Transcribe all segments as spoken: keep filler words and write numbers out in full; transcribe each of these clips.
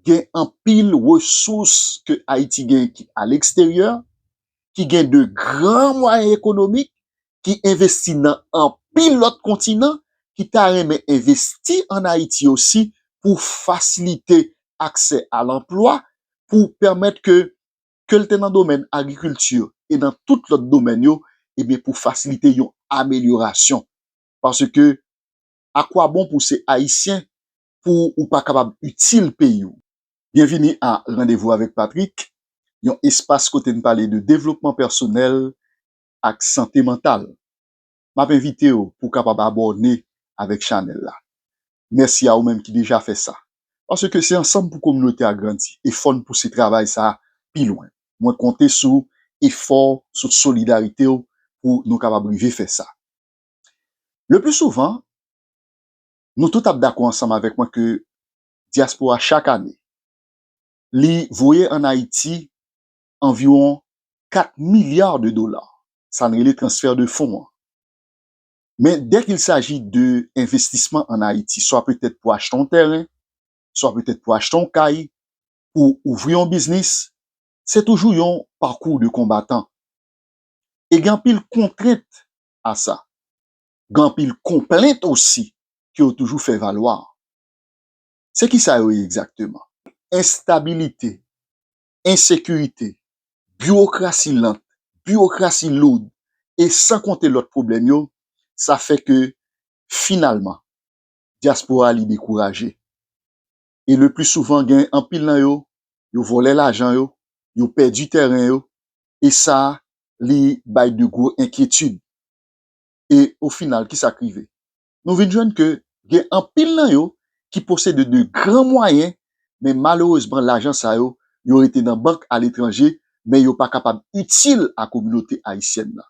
Gen anpil resous ke Ayiti gen ki aleksteryè, ki gen de gran mwayen ekonomik, ki envesti nan anpil lòt kontinan, ki ta renmen envesti ann Ayiti osi pou fasilite aksè a lanplwa, pou pèmèt ke, ke l te nan domèn agrikilti e nan tout lòt domèn yo, ebyen, pou fasilite yon amelyorasyon. Paske, akwabon pou se Ayisyen pou ou pa kapab itil peyi w? Byenvini a Randevou avèk Patrick, yon espas kote n pale de devlopman pèsonèl ak sante mantal. M ap envite w pou w kapab abòne avèk chanèl la. Mèsi a ou menm ki deja fè sa. Paske se ansanm pou kominote a grandi e fò n pouse travay sa a pi lwen. Mwen konte sou efò, sou solidarite w pou nou kapab rive fè sa. Le pli souvan, nou tout ap dakò ansanm avèk mwen ke dyaspora chak ane, li voye ann Ayiti anviwon kat milya de dola. Sa n rele transfè de fon an. Men dès qu'il s'agit de envestisman ann Ayiti, swa petèt pou achte yon tèren, swa petèt pou achte yon kay, pou ouvri yon biznis, se toujou yon pakou de konbatan. E gen anpil kontrent a sa. Gen anpil konplent osi ke yo toujou fè valwa. Se ki sa yo ye egzakteman? Enstabilite, ensekirite, biwokrasi lant, biwokrasi loud, e san konte lòt pwoblèm yo, sa fè ke finalman, dyaspora li dekouraje. E le pli souvan, gen anpil nan yo, yo vòlè lajan yo, yo pèdi tèren yo, e sa, li bay de gwo enkyetid. E o final, ki sa k rive? Nou vin jwenn ke gen anpil nan yo ki posede de gran mwayen, men malerezman, lajan sa yo, yo rete nan bank aletranje, men yo pa kapab itil a kominote ayisyèn nan.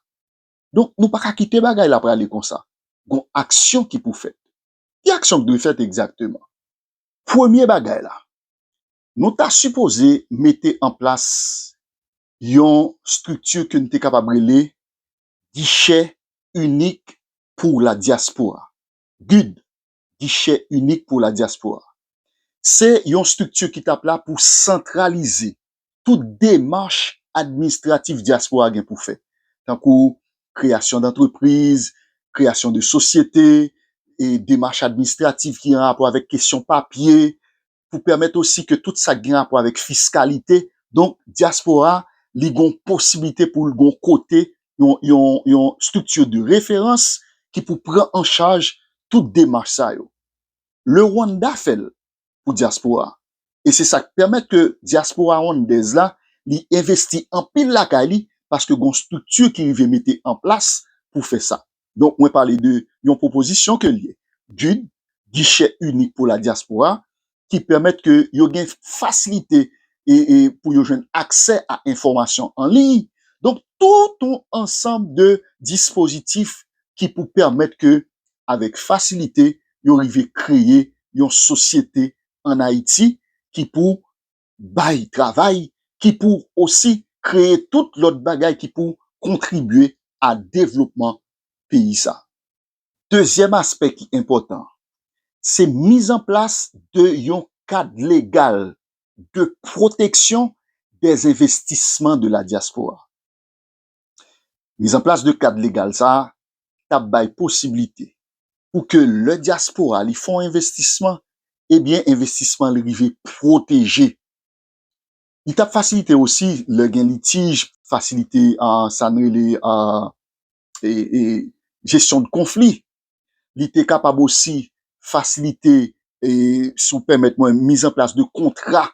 Donk, nou pa ka kite bagay la prale konsa. Gon aksyon ki pou fèt. Ki aksyon k dwe fèt egzakteman? Premye bagay la, nou ta sipoze mete an plas yon estrikti ke n te kapab rele gichè inik pou la dyaspora. GID, gichè inik pou la dyaspora. Se yon estrikti ki t ap la pou santralize tout demach administratif dyaspora gen pou fè, tankou kreyasyon dantrepriz, kreyasyon de sosyete, e demach administratif ki an rapò avèk kesyon papye, pou pèmèt osi ke tout sa k gen rapò avèk fiskalite. Donk, dyaspora, li gon posiblite pou l gon kote, yon, yon, yon estrikti de referans ki pou pran an chaj tout demach sa yo. Le Rwanda fè l pou dyaspora. E se sa k pèmèt ke dyaspora rwandèz la, li envesti anpil lakay li, paske gon estrikti ki rive mete an plas pou fè sa. Donk, mwen pale de yon pwopozisyon ke l ye. GID, gichè inik pou la dyaspora, ki pèmèt ke yo gen fasilite e, e pou yo jwenn aksè a enfòmasyon an liy. Donk, tout yon ansanm de dispozitif ki pou pèmèt ke, avèk fasilite, yo rive kreye yon sosyete ann Ayiti ki pou bay travay, ki pou osi kreye tout lòt bagay ki pou kontribye a devlopman peyi sa. Dezyèm aspè ki enpòtan, se mizanplas de yon kad legal de pwoteksyon dè envestisman de la dyaspora. Mizanplas de kad legal sa a t ap bay posiblite pou ke lè dyaspora li fè yon envestisman, ebyen, envestisman li rive pwoteje. Li t ap fasilite osi lè gen litij, fasilite, ah, sa n rele, ah, e, e, jesyon de konfli. Li te kapab osi fasilite, e, si w pèmèt mwen, mizanplas de kontra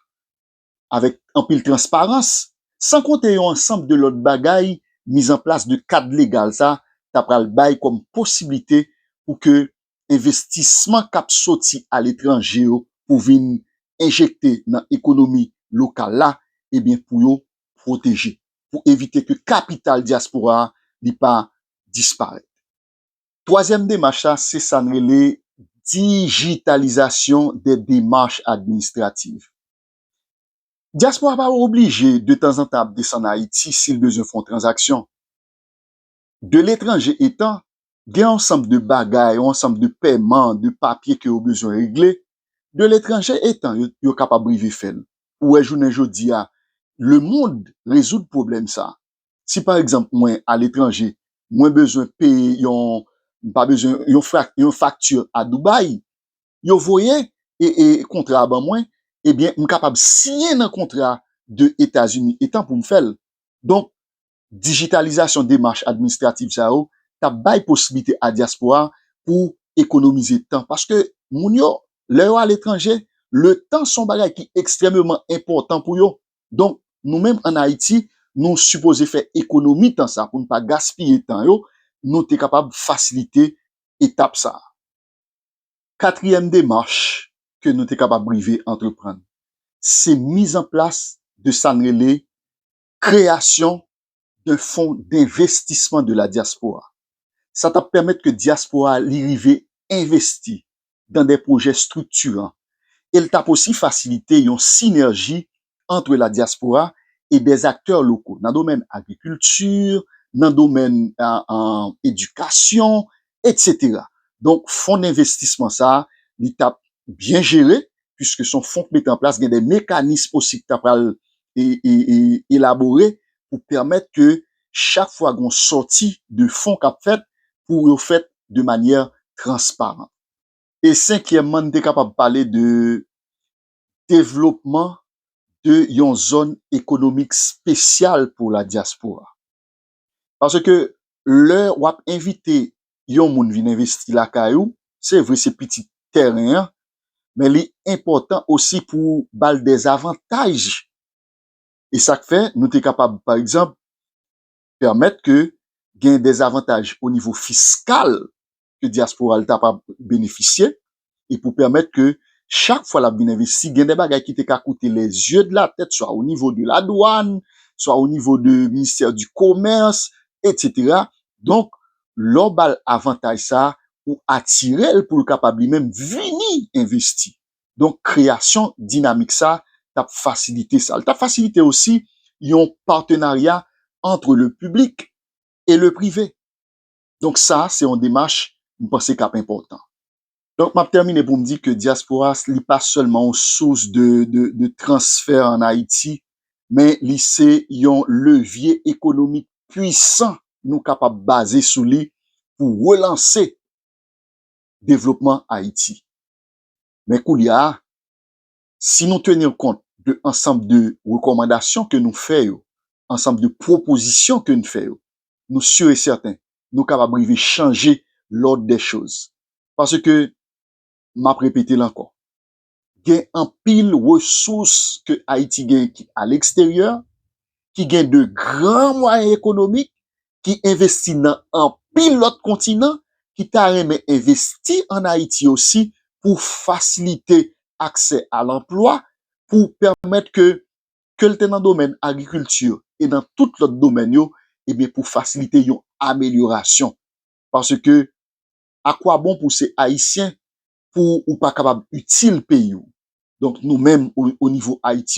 avèk anpil transparans, san konte yon ansanm de lòt bagay, mizanplas de kad legal sa ta pral bay kòm posiblite pou ke envestisman k ap soti aletranje yo pou vin enjekte nan ekonomi lokal la, ebyen, pou yo pwoteje, pou evite ke kapital dyaspora a li pa disparèt. Twazyèm demach la, se sa n rele dijitalizasyon dè demach administrativ. Dyaspora pa oblije de tanzantan ap desann Ayiti si l bezwen fè yon tranzaksyon. De letranje etan, Gen yon ansanm de bagay, yon ansanm de pèman, de papye ke yo bezwen regle, de letranje etan yo, yo kapab rive fè l. Ou wè jounen jodi a, lemonn rezoud pwoblèm sa. Si pa egzanp mwen aletranje, mwen bezwen peye yon, m pa bezwen yon, frak, yon fakti a Dubai, yo voye e, e kontra a ban mwen, ebyen, m kapab siyen nan kontra de Etazini etan pou m fè l. Donk, dijitalizasyon demach administrativ sa yo t ap bay posiblite a dyaspora pou ekonomize tan. Paske moun yo, lè yo aletranje, le tan se yon bagay ki ekstrèmeman enpòtan pou yo. Donk, nou menm ann Ayiti, nou sipoze fè ekonomi tan sa pou n pa gaspiye tan yo, nou te kapab fasilite etap sa a. Katriyèm demach ke nou te kapab rive antreprann, se mizanplas de sa n rele kreyasyon d'un fonds d'investissement de la diaspora. Sa t ap pèmèt ke dyaspora a li rive envesti dans des projets structurants. E l t ap osi fasilite yon sinèji entre la diaspora et des acteurs locaux, nan domèn agrikilti, nan domèn, euh, euh, edikasyon, etsetera. Donk, fon envestisman sa a, li t ap byen jere, piske se yon fon k mete an plas, gen de mekanis osi k ta pral e, e, e, elabore pou pèmèt ke chak fwa gen yon sòti de fon k ap fèt, pou yo fèt de manyè transparan. E senkyèmman, n te kapab pale de devlopman de yon zòn ekonomik espesyal pou la dyaspora. Paske lè w ap envite yon moun vin envesti lakay ou, se vre se pitit tèren an, men li enpòtan osi pou w ba l de zavantaj. E sa k fè nou te kapab, pa egzanp, pèmèt ke gen de zavantaj o nivo fiskal ke dyaspora l ta pa benefisye, e pou pèmèt ke chak fwa l ap vin envesti, gen de bagay ki te ka koute les yeux de la tête, swa o nivo de la douane, swa o nivo de ministè di komès, etsetera. Donk, lè w ba l avantaj sa a, ou atire l pou l kapab li menm vini envesti. Donk, kreyasyon dinamik sa a t ap fasilite sa. Li t ap fasilite osi yon patenarya entre le public et le privé. Donk, sa, se yon demach, m panse, k ap enpòtan. Donk, m ap tèmine pou m di ke dyaspora, li pa sèlman yon sous de, de, de transfè ann Ayiti, men li se yon levye ekonomik pwisan nou kapab baze sou li pou relanse devlopman Ayiti. Men koulye a, si nou tenir kont de ansanm de rekòmandasyon ke nou fè yo, ansanm de pwopozisyon ke nou fè yo, nou si e sèten, nou kapab rive chanje lòd de choz. Paske, m ap repete l ankò, gen anpil resous ke Ayiti gen ki a leksteryè, ki gen de gran mwayen ekonomik, ki envesti nan anpil lòt kontinan, ki ta renmen envesti ann Ayiti osi pou fasilite aksè a lanplwa, pou pèmèt ke, ke l te nan domèn agrikilti e nan tout lòt domèn yo, ebyen, pou fasilite yon amelyorasyon. Paske, akwabon pou se Ayisyen, pou ou pa kapab itil peyi w? Donk, nou menm, o, o nivo Ayiti,